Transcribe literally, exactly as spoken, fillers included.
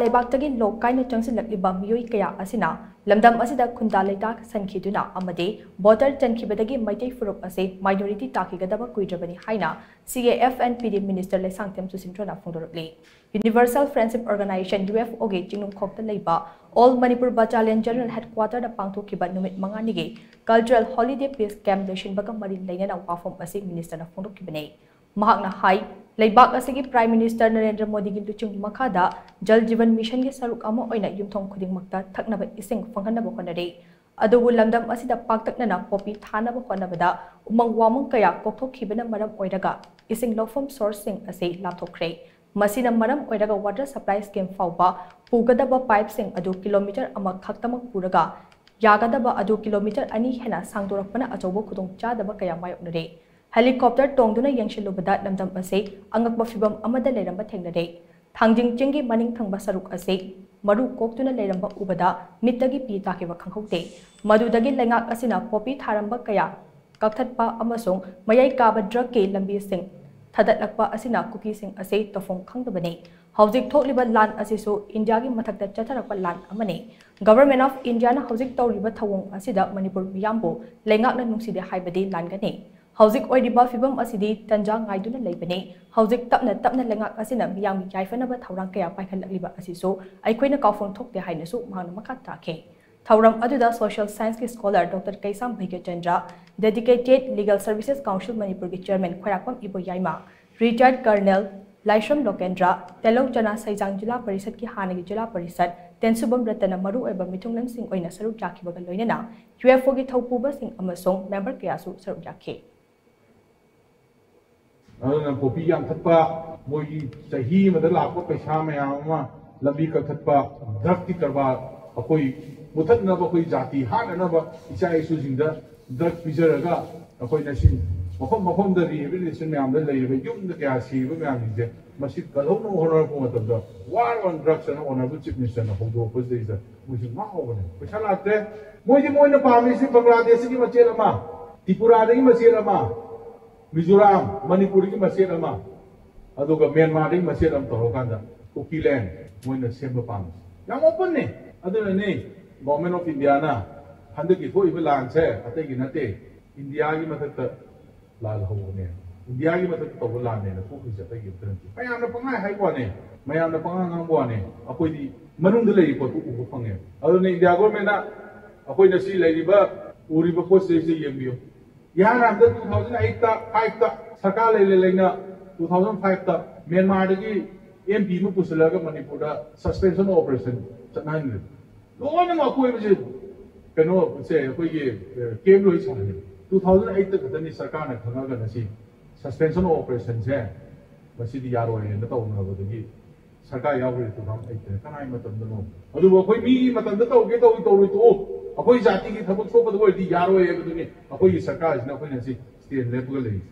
ꯂꯩꯕꯥꯛꯇꯒꯤ ꯂꯣꯛ ꯀꯥꯏꯅ ꯆꯪꯁꯤꯜꯂꯛꯂꯤꯕ ꯃꯤꯑꯣꯏ ꯀꯌꯥ ꯑꯁꯤꯅ ꯂꯝꯗꯝ ꯑꯁꯤꯗ ꯈꯨꯟꯗꯥ ꯂꯩꯇꯥ ꯁꯟꯈꯤꯗꯨꯅ ꯑꯃꯗꯤ ꯚꯣꯇꯔ ꯆꯟꯈꯤꯕꯗꯒꯤ ꯃꯩꯇꯩ ꯐꯨꯔꯨꯞ ꯑꯁꯤ ꯃꯥꯏꯅꯣꯔꯤꯇꯤ ꯇꯥꯈꯤꯒꯗꯕ ꯀꯨꯏꯗ꯭ꯔꯕꯅꯤ ꯍꯥꯏꯅ C A F N P D Minister Leishangthem ꯁꯨꯁꯤꯟꯗ꯭ꯔꯣꯅ ꯐꯣꯡꯗꯣꯔꯛꯂꯤ꯫ Universal Friendship Organization, U F O ꯒꯤ ꯆꯤꯡꯅꯨꯡꯈꯣꯛꯇ ꯂꯩꯕ All Manipur Battalion General Headquarter ꯗ ꯄꯥꯡꯊꯣꯛꯈꯤꯕ ꯅꯨꯃꯤꯠ ꯃꯉꯥꯅꯤꯒꯤ Cultural Holiday Peace Camp ꯂꯣꯏꯁꯤꯟꯕꯒ ꯃꯔꯤ ꯂꯩꯅꯅ ꯋꯥꯐꯝ ꯑꯁꯤ Minister ꯅ ꯐꯣꯡꯗꯣꯛꯈꯤꯕꯅꯤ꯫ ꯃꯍꯥꯛꯅ ꯍꯥꯏ, ꯂꯩꯕꯥꯛ ꯑꯁꯤꯒꯤ Prime Minister ꯅꯔꯦꯟꯗ꯭ꯔ ꯃꯣꯗꯤꯒꯤ ꯂꯨꯆꯤꯡ ꯃꯈꯥꯗ ꯖꯜ ꯖꯤꯕꯟ ꯃꯤꯁꯟꯒꯤ ꯁꯔꯨꯛ ꯑꯃ ꯑꯣꯏꯅ ꯌꯨꯝꯊꯣꯡ ꯈꯨꯗꯤꯡꯃꯛꯇ ꯊꯛꯅꯕ ꯏꯁꯤꯡ ꯐꯪꯍꯟꯅꯕ ꯍꯣꯠꯅꯔꯤ꯫ ꯑꯗꯨꯕꯨ ꯂꯝꯗꯝ ꯑꯁꯤꯗ ꯄꯥꯛꯇꯛꯅꯅ ꯄꯣꯄꯤ ꯊꯥꯅꯕ ꯍꯣꯠꯅꯕꯗ ꯎꯃꯪ ꯋꯥꯃꯪ ꯀꯌꯥ ꯀꯣꯛꯊꯣꯛꯈꯤꯕꯅ ꯃꯔꯝ ꯑꯣꯏꯔꯒ ꯏꯁꯤꯡ ꯂꯧꯐꯝ source ꯁꯤꯡ ꯑꯁꯤ ꯂꯥꯞꯊꯣꯛꯈ꯭ꯔꯦ꯫ ꯃꯁꯤꯅ ꯃꯔꯝ ꯑꯣꯏꯔꯒ water supply scheme ꯐꯥꯎꯕ ꯄꯨꯒꯗꯕ pipe ꯁꯤꯡ ꯑꯗꯨ kilometre ꯑꯃ ꯈꯛꯇꯃꯛ ꯄꯨꯔꯒ ꯌꯥꯒꯗꯕ ꯑꯗꯨ kilometre ꯑꯅꯤ ꯍꯦꯟꯅ ꯁꯥꯡꯗꯣꯔꯛꯄꯅ ꯑꯆꯧꯕ ꯈꯨꯗꯣꯡꯆꯥꯗꯕ ꯀꯌꯥ ꯃꯥꯌꯣꯛꯅꯔꯦ꯫ Helicopter ꯇꯣꯡꯗꯨꯅ ꯌꯦꯡꯁꯤꯜꯂꯨꯕꯗ ꯂꯝꯗꯝ ꯑꯁꯤ ꯑꯉꯛꯄ ꯐꯤꯚꯝ ꯑꯃꯗ ꯂꯩꯔꯝꯕ ꯊꯦꯡꯅꯔꯦ꯫ ꯊꯥꯡꯖꯤꯡ ꯆꯤꯡꯒꯤ ꯃꯅꯤꯡ ꯊꯪꯕ ꯁꯔꯨꯛ ꯑꯁꯤ ꯃꯔꯨ ꯀꯣꯛꯇꯨꯅ ꯂꯩꯔꯝꯕ ꯎꯕꯗ ꯃꯤꯠꯇꯒꯤ ꯄꯤ ꯇꯥꯈꯤꯕ ꯈꯪꯍꯧꯗꯦ꯫ ꯃꯗꯨꯗꯒꯤ ꯂꯩꯉꯥꯛ ꯑꯁꯤꯅ ꯄꯣꯄꯤ ꯊꯥꯔꯝꯕ ꯀꯌꯥ ꯀꯛꯊꯠꯄ ꯑꯃꯁꯨꯡ ꯃꯌꯥꯏ ꯀꯥꯕ drug ꯀꯤ ꯂꯝꯕꯤꯁꯤꯡ ꯊꯥꯗꯠꯂꯛꯄ ꯑꯁꯤꯅ ꯀꯨꯀꯤꯁꯤꯡ ꯑꯁꯤ ꯇꯧꯐꯝ ꯈꯪꯗꯕꯅꯤ꯫ ꯍꯧꯖꯤꯛ ꯊꯣꯛꯂꯤꯕ ꯂꯥꯟ ꯑꯁꯤꯁꯨ ꯏꯟꯗꯤꯌꯥꯒꯤ ꯃꯊꯛꯇ ꯆꯠꯊꯔꯛꯄ ꯂꯥꯟ ꯑꯃꯅꯤ꯫ Government of India ꯅ ꯍꯧꯖꯤꯛ ꯇꯧꯔꯤꯕ ꯊꯧꯑꯣꯡ ꯑꯁꯤꯗ ꯃꯅꯤꯄꯨꯔ ꯃꯤꯌꯥꯝꯕꯨ ꯂꯩꯉꯥꯛꯅ ꯅꯨꯡꯁꯤꯗꯦ ꯍꯥꯏꯕꯗꯤ ꯂꯥꯟꯒꯅꯤ꯫ ꯍꯧꯖꯤꯛ ꯑꯣꯏꯔꯤꯕ ꯐꯤꯚꯝ ꯑꯁꯤꯗꯤ ꯇꯟꯖꯥ ꯉꯥꯏꯗꯨꯅ ꯂꯩꯕꯅꯤ꯫ ꯍꯧꯖꯤꯛ ꯇꯞꯅ ꯇꯞꯅ ꯂꯩꯉꯥꯛ ꯑꯁꯤꯅ ꯃꯤꯌꯥꯝꯒꯤ ꯌꯥꯏꯐꯅꯕ ꯊꯧꯔꯥꯡ ꯀꯌꯥ ꯄꯥꯏꯈꯠꯂꯛꯂꯤꯕ ꯑꯁꯤꯁꯨ ꯑꯩꯈꯣꯏꯅ ꯀꯥꯎꯐꯝ ꯊꯣꯛꯇꯦ ꯍꯥꯏꯅꯁꯨ ꯃꯍꯥꯛꯅ ꯃꯈꯥ ꯇꯥꯈꯤ꯫ ꯊꯧꯔꯝ ꯑꯗꯨꯗ Social Science ꯀꯤ scholar Doctor ꯀꯩꯁꯥꯝ Bhagyachandra, Dedicated Legal Services Council ꯃꯅꯤꯄꯨꯔꯒꯤ chairman ꯈ꯭ꯋꯥꯏꯔꯥꯛꯄꯝ ꯏꯕꯣꯌꯥꯏꯃ, retired colonel ꯂꯥꯏꯁ꯭ꯔꯝ ꯂꯣꯀꯦꯟꯗ꯭ꯔ, ꯇꯦꯂꯧ ꯆꯅꯥ ꯁꯩꯖꯥꯡ ꯖꯤꯂꯥ ꯄꯔꯤꯁꯠꯀꯤ ꯍꯥꯟꯅꯒꯤ ꯖꯤꯂꯥ ꯄꯔꯤꯁꯠ, ꯇꯦꯟꯁꯨꯕꯝ ꯔꯇꯟꯅ ꯃꯔꯨꯑꯣꯏꯕ ꯃꯤꯊꯨꯡꯂꯦꯟꯁꯤꯡ ꯑꯣꯏꯅ ꯁꯔꯨꯛ ꯌꯥꯈꯤꯕꯒ ꯂꯣꯏꯅꯅ U F O ꯒꯤ ꯊꯧꯄꯨꯕꯁꯤꯡ ꯑꯃꯁꯨꯡ member ꯀꯌꯥꯁꯨ ꯁꯔꯨꯛ ꯌꯥꯈꯤ꯫ ꯑꯗꯨꯅ ꯄꯣꯄꯤ ꯌꯥꯟꯊꯠꯄ, ꯃꯣꯏꯒꯤ ꯆꯍꯤ ꯑꯃꯗ ꯂꯥꯛꯄ ꯄꯩꯁꯥ ꯃꯌꯥꯝ ꯑꯃ ꯂꯝꯕꯤ ꯀꯛꯊꯠꯄ, drug ꯀꯤ ꯀꯔꯕꯥꯔ ꯑꯩꯈꯣꯏ ꯃꯨꯊꯠꯅꯕ, ꯑꯩꯈꯣꯏ ꯖꯥꯇꯤ ꯍꯥꯠꯅꯅꯕ ꯏꯆꯥ ꯏꯁꯨꯁꯤꯡꯗ drug ꯄꯤꯖꯔꯒ ꯑꯩꯈꯣꯏꯅ ꯁꯤ ꯃꯐꯝ ꯃꯐꯝꯗ rehabilitation ꯃꯌꯥꯝꯗ ꯂꯩꯔꯤꯕ ꯌꯨꯝꯗ ꯀꯌꯥ ꯁꯤꯔꯤꯕ ꯃꯌꯥꯝꯁꯤꯡꯁꯦ ꯃꯁꯤ ꯀꯜꯍꯧꯅꯕ ꯍꯣꯠꯅꯔꯛꯄ ꯃꯇꯝꯗ War on Drugs ꯑꯅ Honourable Chief Minister ꯅ ꯍꯧꯗꯣꯔꯛꯄꯁꯤꯗꯩꯗ ꯃꯣꯏꯁꯨ ꯉꯥꯎꯕꯅꯦ꯫ ꯄꯩꯁꯥ ꯂꯥꯛꯇ꯭ꯔꯦ꯫ ꯃꯣꯏꯗꯤ ꯃꯣꯏꯅ ꯄꯥꯝꯃꯤꯁꯤ ꯕꯪꯒ꯭ꯂꯥꯗꯦꯁꯀꯤ ꯃꯆꯦꯠ ꯑꯃ, ꯇ꯭ꯔꯤꯄꯨꯔꯥꯗꯒꯤ ꯃꯆꯦꯠ ꯑꯃ, ꯃꯤꯖꯣꯔꯥꯝ, ꯃꯅꯤꯄꯨꯔꯗꯒꯤ ꯃꯆꯦꯠ ꯑꯃ, ꯑꯗꯨꯒ ꯃ꯭ꯌꯥꯟꯃꯥꯔꯗꯒꯤ ꯃꯆꯦꯠ ꯑꯃ ꯇꯧꯔꯀꯥꯟꯗ ꯀꯨꯀꯤꯂꯦꯟ, ꯃꯣꯏꯅ ꯁꯦꯝꯕ ꯄꯥꯝꯃꯤꯁꯦ꯫ ꯌꯥꯝ openꯅꯦ꯫ ꯑꯗꯨꯅꯅꯦ Government of Indiaꯅ ꯍꯟꯗꯛꯀꯤ ꯊꯣꯛꯏꯕ ꯂꯥꯟꯁꯦ ꯑꯇꯩꯒꯤ ꯅꯠꯇꯦ, ꯏꯟꯗꯤꯌꯥꯒꯤ ꯃꯊꯛꯇ ꯂꯥꯜ ꯍꯧꯕꯅꯦ, ꯏꯟꯗꯤꯌꯥꯒꯤ ꯃꯊꯛꯇ ꯇꯧꯕ ꯂꯥꯟꯅꯦꯅ ꯊꯣꯛꯈ꯭ꯔꯤꯁꯦ ꯑꯇꯩꯒꯤ ꯑꯝꯇ ꯅꯠꯇꯦ꯫ ꯃꯌꯥꯝꯅ ꯄꯪꯍꯥꯏ ꯍꯥꯏꯕ ꯋꯥꯅꯦ, ꯃꯌꯥꯝꯅ ꯄꯪꯉꯥꯡ ꯉꯥꯡꯕ ꯋꯥꯅꯦ, ꯑꯩꯈꯣꯏꯗꯤ ꯃꯅꯨꯡꯗ ꯂꯩꯔꯤ ꯄꯣꯠꯇꯨ ꯎꯕ ꯐꯪꯉꯦ꯫ ꯑꯗꯨꯅ ꯏꯟꯗꯤꯌꯥ governmentꯅ ꯑꯩꯈꯣꯏꯅ ꯁꯤ ꯂꯩꯔꯤꯕ ꯎꯔꯤꯕ ꯄꯣꯠꯁꯤꯗꯩꯁꯤꯗ ꯌꯦꯡꯕꯤꯌꯨ꯫ ꯏꯍꯥꯟ ꯍꯥꯟꯕꯗ two thousand eight fiveꯇ ꯁꯔꯀꯥꯔ ꯂꯩꯔ ꯂꯩꯅ two thousand fiveꯇ ꯃ꯭ꯌꯥꯟꯃꯥꯔꯗꯒꯤ MP ꯑꯃ ꯄꯨꯁꯤꯜꯂꯒ ꯃꯅꯤꯄꯨꯔꯗ suspension of operation ꯆꯠꯅꯍꯟꯈ꯭ꯔꯦ꯫ ꯂꯣꯏꯅꯃꯛ ꯑꯀꯣꯏꯕꯁꯦ ꯀꯩꯅꯣ ꯁꯦ ꯑꯩꯈꯣꯏꯒꯤ camp ꯂꯣꯏ ꯁꯥꯍꯜꯂꯦ꯫ Two thousand eightꯇ ꯈꯛꯇꯅꯤ ꯁꯔꯀꯥꯔꯅ ꯈꯪꯉꯒ ꯉꯁꯤ suspension of operationꯁꯦ ꯃꯁꯤꯗꯤ ꯌꯥꯔꯣꯏꯅ ꯇꯧꯅꯕꯗꯒꯤ ꯁꯔꯀꯥꯔ ꯌꯥꯎꯈ꯭ꯔꯦ two thousand eightꯇ꯫ ꯀꯅꯥꯒꯤ ꯃꯇꯝꯗꯅꯣ? ꯑꯗꯨꯕꯨ ꯑꯩꯈꯣꯏ ꯃꯤꯒꯤ ꯃꯇꯝꯗ ꯇꯧꯒꯦ ꯇꯧꯏ ꯇꯧꯔꯣꯏ ꯇꯣꯛꯑꯣ꯫ ꯑꯩꯈꯣꯏ ꯖꯥꯇꯤꯒꯤ ꯊꯕꯛ ꯁꯣꯛꯀꯗꯕ ꯑꯣꯏꯔꯗꯤ ꯌꯥꯔꯣꯏ ꯍꯥꯏꯕꯗꯨꯅꯤ ꯑꯩꯈꯣꯏꯒꯤ ꯁꯔꯀꯥꯔꯁꯤꯅ ꯑꯩꯈꯣꯏꯅ ꯉꯁꯤ stand ꯂꯦꯞꯄꯒ ꯂꯩꯔꯤꯁꯦ꯫